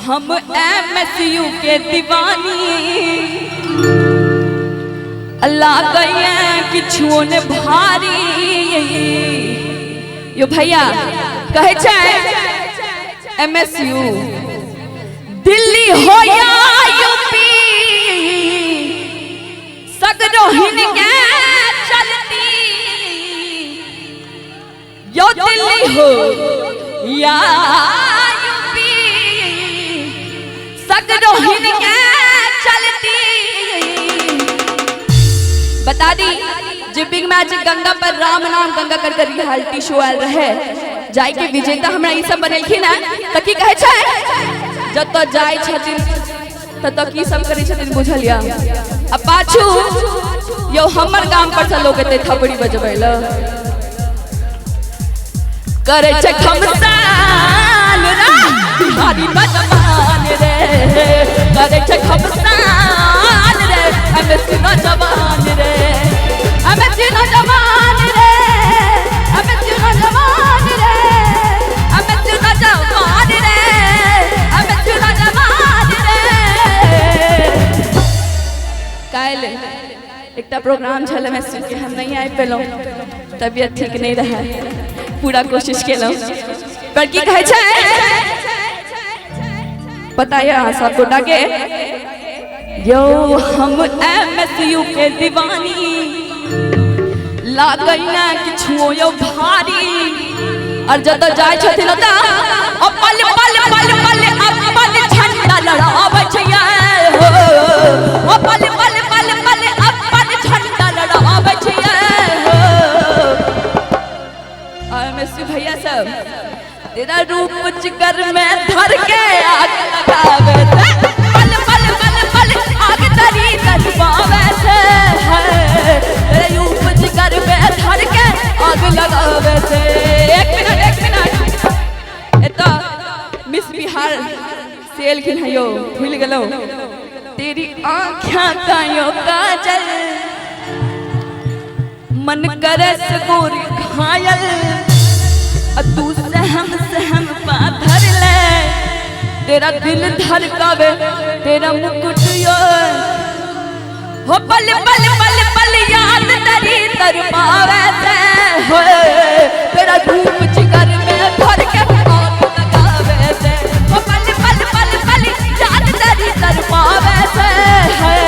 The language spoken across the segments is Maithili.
हम एमएसयू के दीवानी लागैया किछुओ ने भारी। यो भैया कहै छै एमएसयू दिल्ली हो या यूपी सगरो हिनके चलती। यो दिल्ली हो या यूपी सगरो हिनके चलती। बता दी जे बिग मैच गंगा पर राम नाम गंगा कर कर रियलिटी शो आयल रहे, जाय के विजेता हमरा ई सब बनेलखिन है त की कहै छै जतऽ जाय छथिन ततऽ की सब करै छथिन बुझल या। आ पाछू यो हमर गाम पर से लोग एते थपड़ी बजबै ल करै छै खमसान रे बिहारी नौजवान रे, करै छै खमसान रे एमएससी नौजवान रे, एमएससी नौजवान रे, एमएससी नौजवान रे, एमएससी नौजवान रे, एमएससी नौजवान रे। काल्हि एकटा प्रोग्राम छल एमएससी के, हम नहीं आबि पेलहुँ, तबियत ठीक नहीं रहे, पूरा कोशिश केलहुँ पर की कहै छै पता है अहाँ सब गोटा के। यो हम एमएसयू के दीवानी लागै ना किछुओ यो भारी। और जतऽ जाइ छथिन ओतऽ ओ पल पल पल पल अपन झंडा लड़ाबै छै हो, ओ पल पल पल पल अपन झंडा लड़ाबै छै हो। एमएसयू भैया सब तेरा रूप जिगर में धर के आग लगावे से, पल पल पल पल आग तरी तड़पावे से है, तेरा रूप जिगर में धर के आग लगावे से। एक मिनट एक मिनट, एतऽ मिस बिहार से एलखिन है यो, भूलि गेलहुँ। तेरी आँखियाँ का यो काजल मन करे से गोरी घायल, तू सहम सहम पाथर ले, तेरा दिल धड़कावे तेरा मुकुट यो हो, पल पल पल पल याद तेरी तरपावे से हो, तेरा रूप जिगर में धर के आग लगावे से हो, पल पल पल पल याद तेरी तरपावे से है,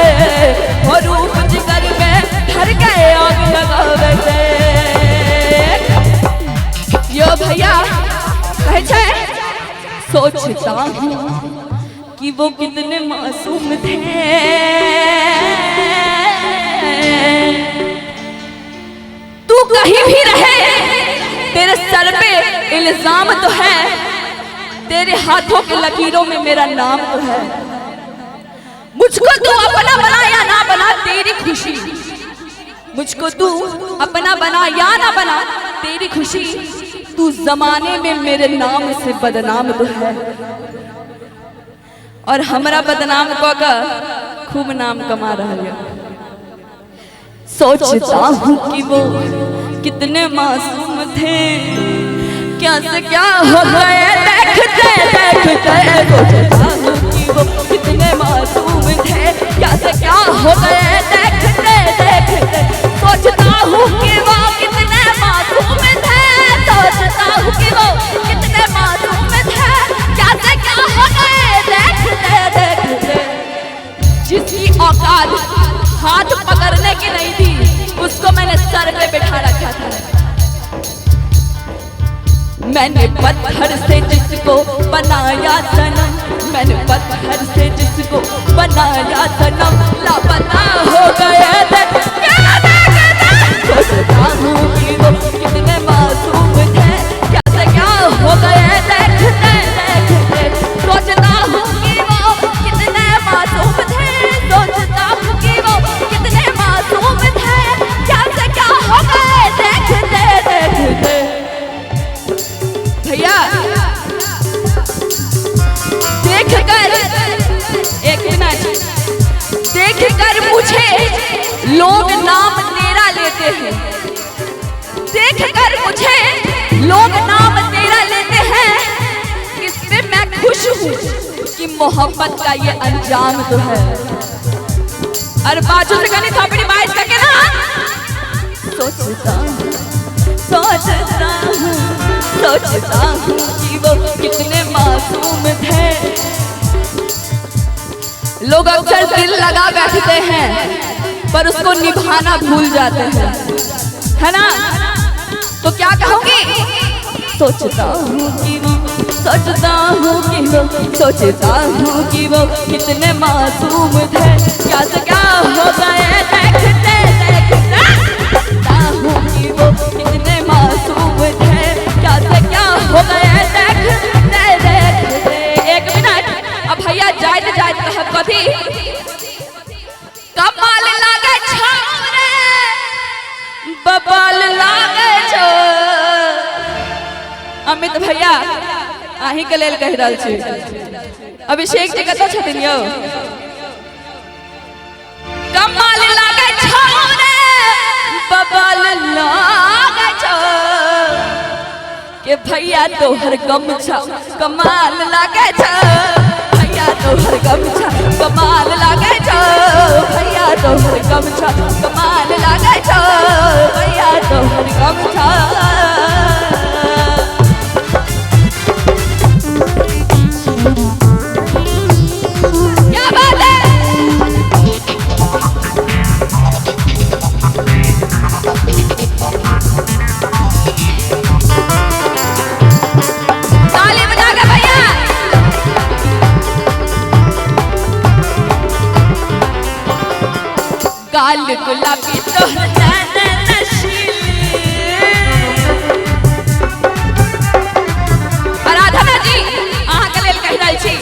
हो रूप जिगर में धर के आग लगावे से। यो भैया कहै छै सोचता हूँ कि वो कितने मासूम थे, तू कहीं भी रहे तेरे सर पे इल्जाम तो है, तेरे हाथों के लकीरों में मेरा नाम तो है, मुझको तू अपना बना या ना बना तेरी खुशी, मुझको तू अपना बना या ना बना तेरी खुशी, तू जमाने में मेरे नाम से बदनाम तो है। और हमरा बदनाम कऽ के खूब नाम कमा रहा है। सोचता हूँ कि वो कितने मासूम थे, क्या से क्या हो गए देखते देखते। सोचता हूँ कि वो कितने मासूम थे, क्या से क्या हो गए देखते देखते। सोचता हूँ कि वो कितने मासूम थे, सोचता हूँ कि वो कितने मासूम थे, क्या से क्या हो गए देखते देखते। जिसकी औकात हाथ पकड़ने की नहीं थी उसको मैंने सर पे बिठा रखा था। मैंने पत्थर से जिसको बनाया सनम, मैंने पत्थर से जिसको बनाया सनम, लापता हो गए थे। सोचता हूँ कि वो कितने मासूम थे, क्या से क्या हो गए देखते देखते। सोचता हूँ कि वो कितने मासूम थे, सोचता हूँ कि वो कितने मासूम थे, क्या से क्या हो गए देखते देखते। भैया देख कर, एक मिनट, देख कर मुझे लोग नाम तेरा लेते हैं, देख कर मुझे लोग नाम तेरा लेते हैं, इस पे मैं खुश हूँ कि कि मोहब्बत का ये अंजाम तो है। अरे बाजू से कनी थोपड़ी बाइट करके ना। सोचता हूँ, सोचता हूँ, सोचता हूँ कि वो कितने मासूम थे। लोग अक्सर दिल लगा बैठते हैं पर उसको निभाना भूल जाते हैं, है ना? तो क्या कहूँगी? सोचता हूँ कि वो, सोचता हूँ कि वो, सोचता हूँ कि वो कितने मासूम थे, क्या से क्या हो गए देखते देखते। सोचता हूँ कि वो कितने मासूम थे, क्या से क्या हो गए देखते देखते। एक मिनट, अब भैया जायत जायत कहब कथी? कमाल लागे छौ रे, बबाल लागे छौ। अमित भैया अहीं के लेल कहि रहल छी। अभिषेक जी कतऽ छथिन यौ? कमाल लागे छौ रे, बबाल लागे छौ के भैया तोहर गमछा कमाल लागे छौ, भैया तोहर गमछा कमाल लागे छौ, भैया तोहर गमछा कमाल लागे छौ, भैया तोहर गमछा। क्या बात है? ताली बजा के भैया। गाल गुलाबी तोहर नैन नशीली। आराधना जी अहाँ के लेल कहि रहल छी,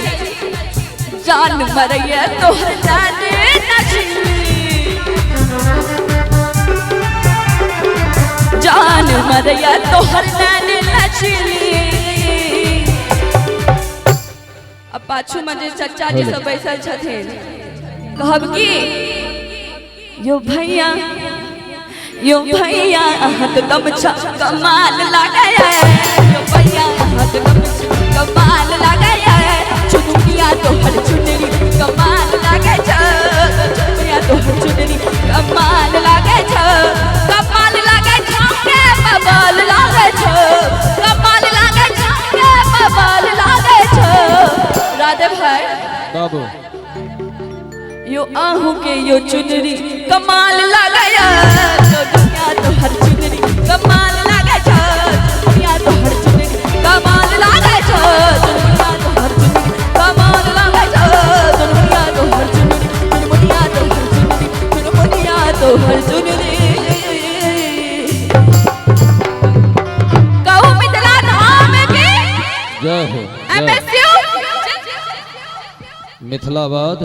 जान मरैया तोहर नैन नशीली, जान मरैया तोहर नैन नशीली। अब पाछू में जे चचा जी सब बैसल छथिन, कहब की यो भैया, यो भैया अहाँक गमछा कमाल लागैया, यो भैया अहाँक गमछा कमाल लागैया, चुनमुनिया तोहर चुनरी कमाल लागै छौ, चुनमुनिया तोहर चुनरी कमाल लागै छौ, कमाल लागै छौ रे बबाल लागै छौ, कमाल लागै छौ रे बबाल लागै छौ। राधे भाई बाबू यो आहू के यो चुनरी कमाल लागैया, यो दुनिया तोहर चुनरी कमाल लागै छौ, दुनिया तोहर चुनरी कमाल लागै छौ, दुनिया तोहर चुनरी कमाल लागै छौ, दुनिया तोहर चुनरी, दुनिया तोहर चुनरी, दुनिया तोहर चुनरी। कहू मिथिला धाम की जय हो, जय। एमएसयू मिथिलाबाद।